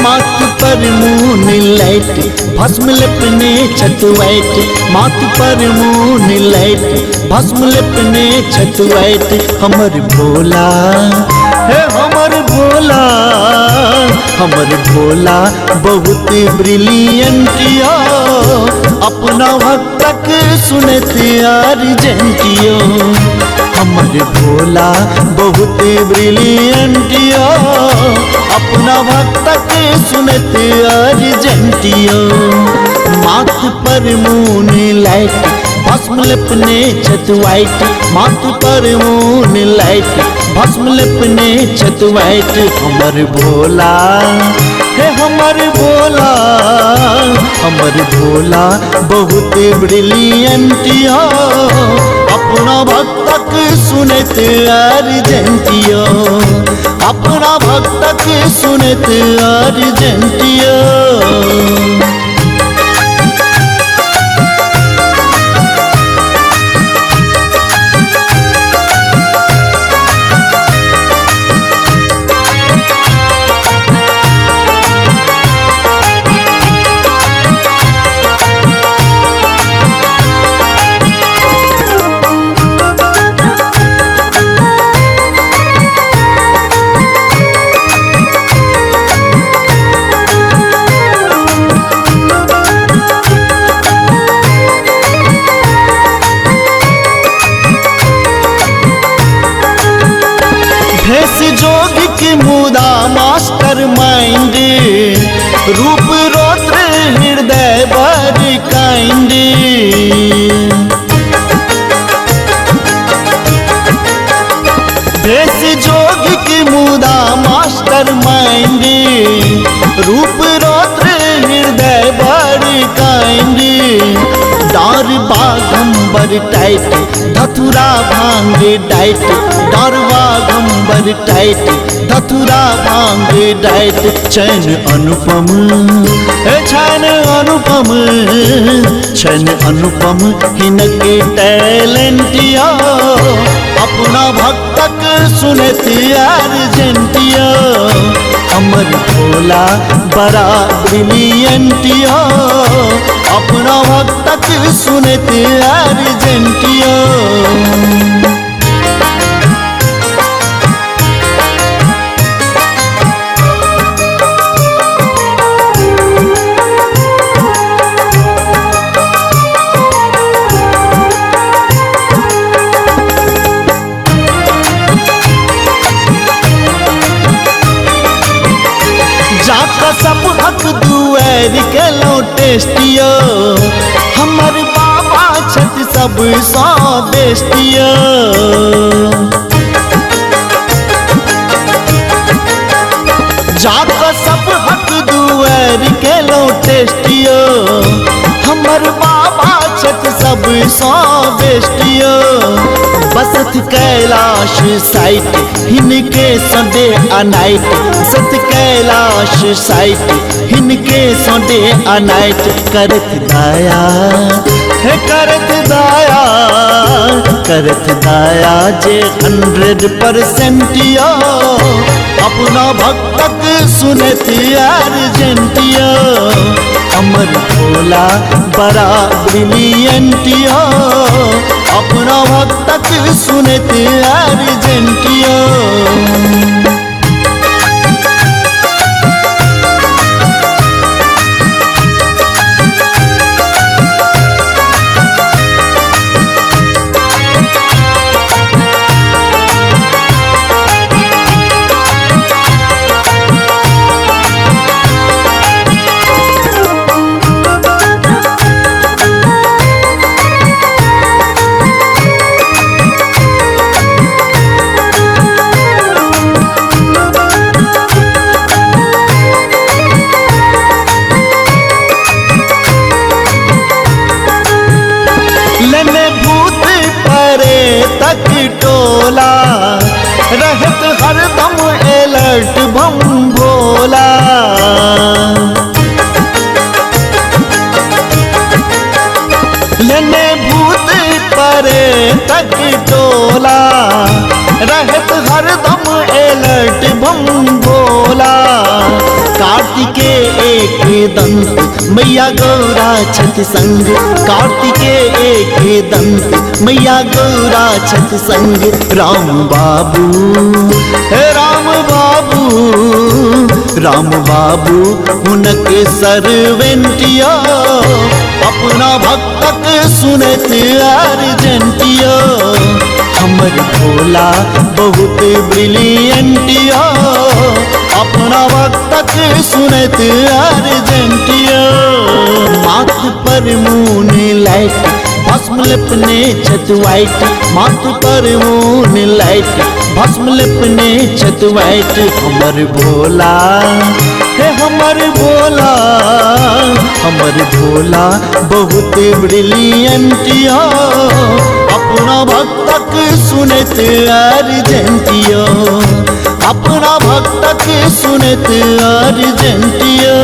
माथ पर मून लाइट भस्म लेपने छतुआइट, माथ पर मून लाइट भस्म लेपने छतुआइट। हमर भोला हे हमर भोला, हमर भोला बहुत ब्रिलियंट यो, अपना भक्तक सुनत अर्जेंट यो। हमर भोला बहुत ब्रिलियंट यो, अपना भक्तक सुनत अर्जेंट यो। माथ पर मून लाइट भस्म लेपने छतुआइट, माथ पर मून लाइट भस्म लेपने छतुआइट। हमर भोला हे हमर भोला, हमर भोला बहुत ब्रिलियंट यो, अपना भक्तक सुनत अर्जेंट यो, अपना भक्तक सुनत अर्जेंट यो। भेष जोग की मुदा मास्टर माइंड, रूप रौद्र हृदय बर काइंड। भेष जोग की मुदा मास्टर माइंड, रूप रौद्र हृदय बर काइंड। डार बाघम्बर टाइट धतुरा भांग डाइट, डार बाघम्बर टाइट धतुरा भांग डाइट। चैन अनुपम हे चैन अनुपम, चैन अनुपम हिनक टैलेंट यो, अपना भक्तक सुनत अर्जेंट यो। हमर भोला बड़ा ब्रिलियंट यो, अपना भक्तक सुनत अर्जेंट यो। जाका सब हक दुआर केलो टेस्टियो, हमर बाबा छथि सबसँ बेस्टियो। जाका सब हक दुआर केलो टेस्टियो, हमर बाबा छथि सबसँ बेस्टियो। बसत कैलाश साइट हिनके सडे अनाइट, बसत कैलाश साइट हिनके सडे अनाइट। करत दाया हे करत दाया, करत दाया जे 100% यो, अपना भक्तक सुनत अर्जेंट यो। हमर भोला बड़ा ब्रिलियंट यो, अपना भक्तक सुनत अर्जेंट यो। लेने भूत परे तक टोला, रहत हरदम अलर्ट बम भोला। लेने भूत परे तक टोला, रहत हरदम एलर्ट बम भोला। कार्तिके एक दंत मैया गौरा छथि संग, कार्तिके एक दंत मैया गौरा छथि संग। राम बाबू हे राम बाबू, राम बाबू हुनक सर्वेंटियो, अपना भक्तक सुनैत अर्जेंटियो। हमर भोला बहुत ब्रिलियंटियो, अपना भक्तक सुनैत अर्जेंटियो। माथ पर मून लाइट भस्म लेपने छथि वाइट, माथ पर मून लाइट भस्म लेपने छथि वाइट। हमर भोला हे हमर भोला, हमर भोला बहुत ब्रिलियंटियो, अपना भक्तक सुनैत अर्जेंटियो, अपना भक्तक सुनैत अर्जेंटियो।